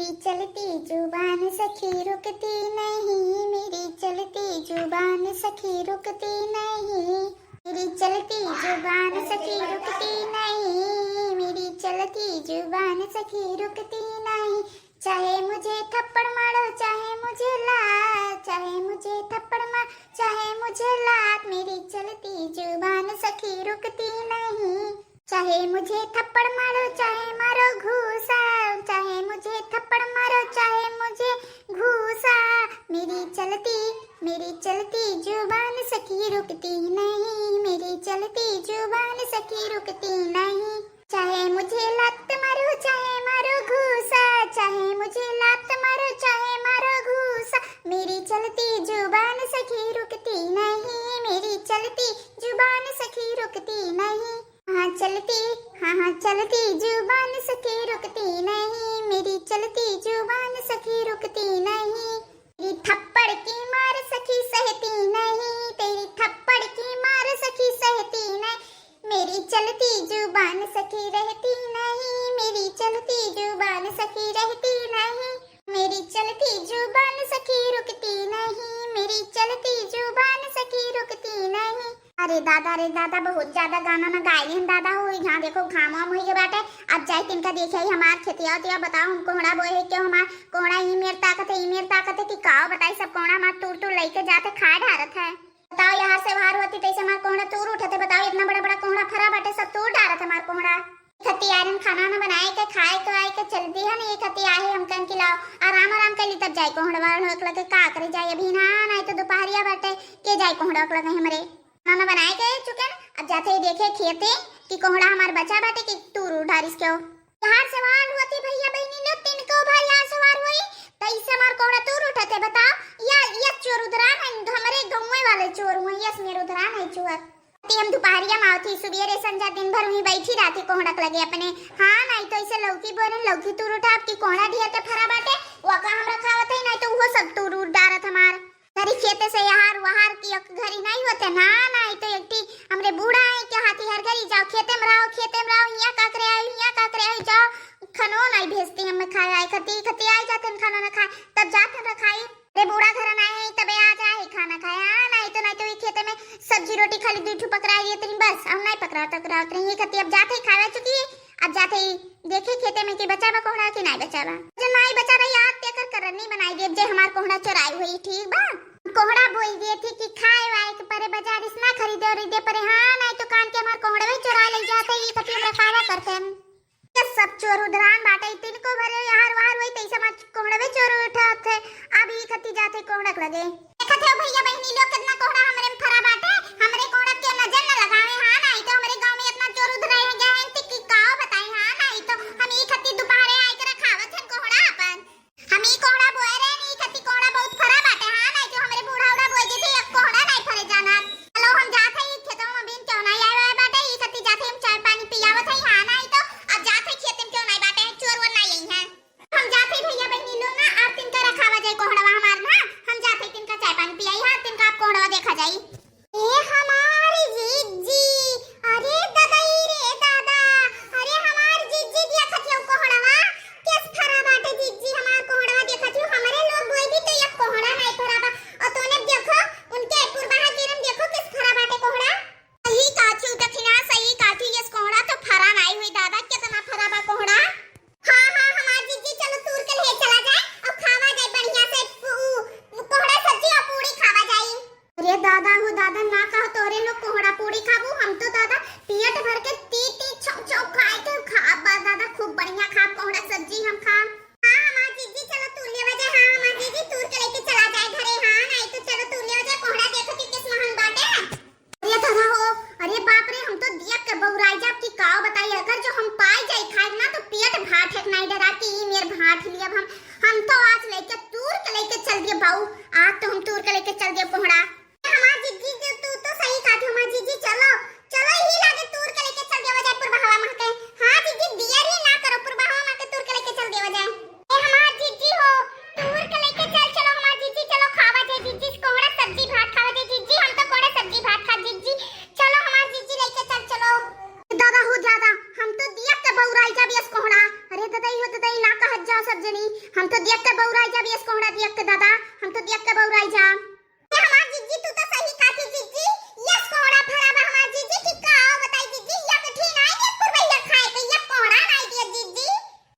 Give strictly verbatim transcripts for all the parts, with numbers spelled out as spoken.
मेरी चलती जुबान सखी रुकती नहीं, मेरी चलती जुबान सखी रुकती नहीं, मेरी चलती जुबान सखी रुकती नहीं, मेरी चलती जुबान सखी रुकती नहीं। चाहे मुझे थप्पड़ मारो, चाहे मुझे ला, चाहे मुझे थप्पड़ मार, चाहे मुझे लात, मेरी चलती जुबान सखी रुकती नहीं। चाहे मुझे थप्पड़ मारो, चाहे मारो घूसा, चाहे मुझे थप्पड़ मारो, चाहे मुझे घूसा, मेरी चलती, मेरी चलती जुबान सखी रुकती नहीं, मेरी चलती जुबान सखी रुकती नहीं। चाहे मुझे लात मारो, चाहे मारो घूसा, चाहे मुझे लात मारो, चाहे मारो घूसा, मेरी चलती जुबान सखी रुकती नहीं, मेरी चलती जुबान सखी रुकती नहीं। हाँ चलती, हाँ हाँ चलती जुबान सखी रुकती नहीं, मेरी चलती जुबान सखी रुकती नहीं। तेरी थप्पड़ की मार सखी सहती नहीं, तेरी थप्पड़ की मार सखी सहती नहीं, मेरी चलती जुबान सखी रहती नहीं, मेरी चलती जुबान सखी रहती नहीं, मेरी चलती जुबान सखी रुकती नहीं, मेरी चलती जुबान सखी रुकती नहीं। अरे दादा रे दादा, बहुत ज्यादा गाना ना गाई हैं दादा हो। यहाँ देखो घाम वाम हुई बाटे। अब जाई तिनका देखे आई हमार खेतिया उतिया, बताओ हम कोहड़ा बोए है, क्यों हमार कोहड़ा ई मेर ताकत है, ई मेर ताकत है कि काओ बताई, सब कोहड़ा हमार तूर तूर लइके जाते खाए ढारत है। बताओ यार से वार होती तैसे हमार कोहड़ा तूर उठते, बताओ इतना बड़ा बड़ा कोहड़ा फरा बाटे, सब तूर डारत हमार कोहड़ा। खती आयरन खाना ना बनाए के खाए के आए के चल दी है ना, ये खती आहे हम कन की लाओ आराम आराम कर ली, तब जाए कोहड़ा वाहड़ होक लगे का करे जाए अभी ना, नहीं तो दोपहरिया बाटे के जाए कोहड़ा होक लगे हमरे। खाना बनाए के चुके ना, अब जाते ही देखे खेते कि कोहड़ा हमार बचा बाटे कि तूर उठारिस क्यों। यार सवाल होती भैया बहनी लोग तिनको भाई यार सवाल हुई, तैसे हमार कोहड़ा तूर उठते बताओ। या, या चोर उधरान है, हमरे गाँवे वाले चोर हुए, यस मेरे उधरान है चोर। ती हम दुपहरिया में आवत ही, सुबेरे संझा दिन भर वहीं बैठी रहती कोहड़क लगे अपने। हाँ, नहीं तो इसे लौकी बोरे, लौकी तूर उठा, आपकी कोहड़ा ढेर के फरा बाटे, वका हम रखावत है, नहीं तो वो सब तूर उर डारत हमार। घरी खेते से यहार वहार की एक घरी नहीं होते ना, नहीं तो एक ठी हमरे बूढ़ा है के हाथी हर घरी जाओ, खेते में रहो, खेते में रहो, हियाँ का करे आयो, हियाँ का करे आयो, जाओ, खनो नहीं भेजती हम खाए आए खती, खती आई जाते हैं खाना ना खाए, तब जाते हैं रखाई। अरे बूढ़ा घर ना है, तबे आ जाए खाना खाए, हाँ, नहीं तो, नहीं तो ये खेते में सब्जी रोटी खाली दू ठो पकड़ा दिए तनी बस, हम नहीं पकड़ा, पकड़ा उतरे ये खती, अब जाते ही खावे चुकी है, अब जाते ही देखे खेते में कि बचा बा कोहड़ा कि नहीं बचा बा। जो नहीं बचा रही, आज तेकर करनी बनाई दे, जे हमार कोहड़ा चोराई हुई, ठीक बा? कोहड़ा बोई दे थी कि खाए वाए के परे बाजार इस ना खरीदे और दे परे, हाँ, नहीं तो कान के हमार कोहड़ा भी चोरा ले जाते, ये खती हम रखावा करते हैं। ये सब चोर उधरान बाटे, तिनको भरे यार वार वही तैसे मत कोहड़वे चोर उठत है। अब ई खती जाते कोहड़क लगे। देखत है भैया बहनी लोग, कितना कोहड़ा हमरे में फरा बाटे, हमरे कोहड़क के नजर न लगावे, हाँ, नहीं तो हमरे गाँव में इतना चोर उधरे हैं गए हैं, कि काओ बताई, हाँ, नहीं तो हम ई खती दोपहरे आए के रखावत हैं कोहड़ा अपन। हम ई कोहड़ा बोए रहे, ई खती कोहड़ा बहुत फरा बाटे, हाँ, नहीं तो हमरे बूढ़ा उड़ा बोए देते, एक कोहड़ा नहीं फरे जाना। चलो हम जात है, ई खेतों में बिन क्यों नहीं आए हुए बाटे, ई खती जाते हम चाय पानी पियावत है, हाँ, नहीं तो अब जात है खेत में क्यों नहीं बाटे, चोर वोर नहीं आई है। हम जात है भैया बहनी लोग ना, आप तिनका रखावा जाए कोहड़वा हमार ना, हम जात है तिनका चाय पानी पियाई, हाँ, तिनका आप कोहड़वा देखा जाई। ए हमार जिज्जी, अरे ददई रे दादा, अरे हमार जिज्जी देखत हो कोहड़वा, केस फरा बाटे जिज्जी, हमार कोहड़वा देखत हो, हमरे लोग बोई दी तो ये कोहड़ा नहीं फरा बा, और तूने देखो उनके पुरबाहा गिरम देखो केस फरा बाटे कोहड़ा। सही काथी दखिना, सही काथी, ये कोहड़ा तो फरा नहीं हुई दादा, कितना फरा बा कोहड़ा। हाँ, हाँ, हमार जिज्जी, चलो तूर के ले चला जाए और खावा जाए बढ़िया से, उ, उ, कोहड़ा सब्जी और पूड़ी खावा जाए। अरे दादा हो दादा, ना कहो तोरे लोग कोहड़ा पूड़ी खाबू, हम तो दादा पेट भर के ती ती छौ छौ खाए के खाब बा दादा, खूब बढ़िया खाब कोहड़ा सब्जी हम खाब। हाँ, हमार जिज्जी, चलो तूर लेवा जाए, हाँ, हमार जिज्जी, तूर के लेके चला जाए घरे, हाँ, नहीं तो चलो तूर लेवा जाए, कोहड़ा देखो कि किस महंग बाटे। अरे दादा हो, अरे बाप रे, हम तो दिया के बौराई जाब कि काओ बताई, अगर जो हम पाई जाई खाए ना तो पेट भाट है, नहीं डरा कि ई मेर भाट लिया हम, हम तो आज लेके तूर के लेके चल दिए बाऊ, आज तो हम तूर के लेके चल दिए कोहड़ा। हमार जिज्जी, तू, तू तो सही कहा थी, हमार जिज्जी, चलो, चलो, यही लागे तूर के लेके चल देवा जाए पुरबहवा माँ के। हाँ जिज्जी, दिया रे ना करो, पुरबहवा माँ के तूर के लेके चल देवा जाए। ए हमार जिज्जी हो, तूर के लेके चल, चलो हमार जिज्जी, चलो खावा जाए जिज्जी, कोहड़ा सब्जी भात खावा जाए जिज्जी, हम तो कोहड़ा सब्जी भात खा जिज्जी, चलो हमार जिज्जी लेके चल, चलो। दादा हो दादा, हम तो दिया के बौराई जाब यस कोहड़ा। अरे ददई हो ददई, ना कहत जाओ सब जे हम तो देख के बौराई जाब, यस कोहड़ा देख के दादा, हम तो देख के बौराई जाब। ए हमार जिज्जी, तू तो सही कहती जिज्जी, यस कोहड़ा फरा बा हमार जिज्जी, कि का बताई जिज्जी, यक ठी नाई दिया पुरवैया खाए के, यक कोहड़ा नाई दिया जिज्जी।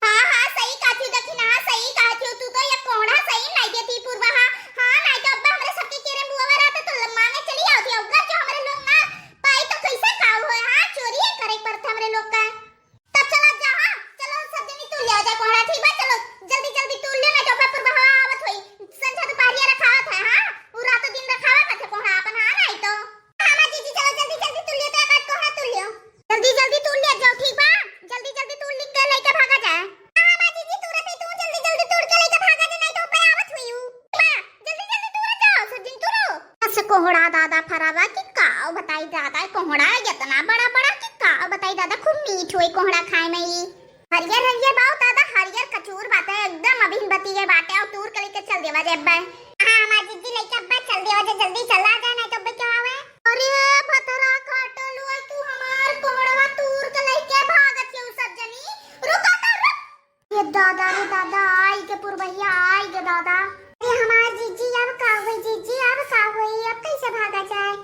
हाँ, हाँ, सही कहती दखिना, हाँ, सही कहती हो, तू तो यक कोहड़ा सही नाई देती पुरवा, हाँ, हाँ, नाई तो अब्बा हमरे सबके केरे बुआ रहता तो मांगे चली आवती, अगर जो हमरे लोग ना पाई तो कैसे का होए, हाँ, चोरी करे पड़ते हमरे लोग का। तब चलो जा, हाँ, चलो सब जनी तूल लिया जाए कोहड़ा, ठीक बा, चलो जल्दी जल्दी तूल लियो, ना तो फिर बहावा आवत होई, संझा दुपहरिया रखावत है, हाँ, उ रातों दिन रखावा मत है कोहड़ा अपन, हाँ, नाई तो। हाँ, माँ जीजी, चलो जल्दी जल्दी तूल लियो, तो एक आध कोहड़ा तूल लियो। जल्दी जल्दी तूल लिया जाओ, ठीक बा, जल्दी जल्दी तूल लिख के लेके भागा जाए। हाँ, माँ जीजी, तुरंत ही तू जल्दी जल्दी तूल के लेके भागा जाए, नाई तो ऊपर आवत हुई हूँ। माँ, जल्दी जल्दी तूल जाओ, सब जनी तूलो। बस कोहड़ा दादा फरावा कि काव बताई दादा, कोहड़ा इतना बड़ा बड़ा कि काव बताई दादा, खूब मीठ होई कोहड़ा खाए में ही। हरियर हरियर बाऊ दादा, हरियर कचूर बाटे, एकदम अभिन बतिये बाटे, और तूर के लेके चल देवा जे अब्बे। हाँ, हमार जिज्जी लेके अब्बे चल देवा जे, जल्दी चला जाए, नाई तो अब्बे क्या आवे। अरे भतरा काटल हुआ तू हमार कोहड़वा तूर के लेके भागत के उ सब जनी। रुका तो रुक। ये दादा रे दादा, आई के पुरवैया, आई के दादा। अरे हमार जिज्जी, अब का होई जिज्जी, अब का होई, अब कैसे भागा जाए?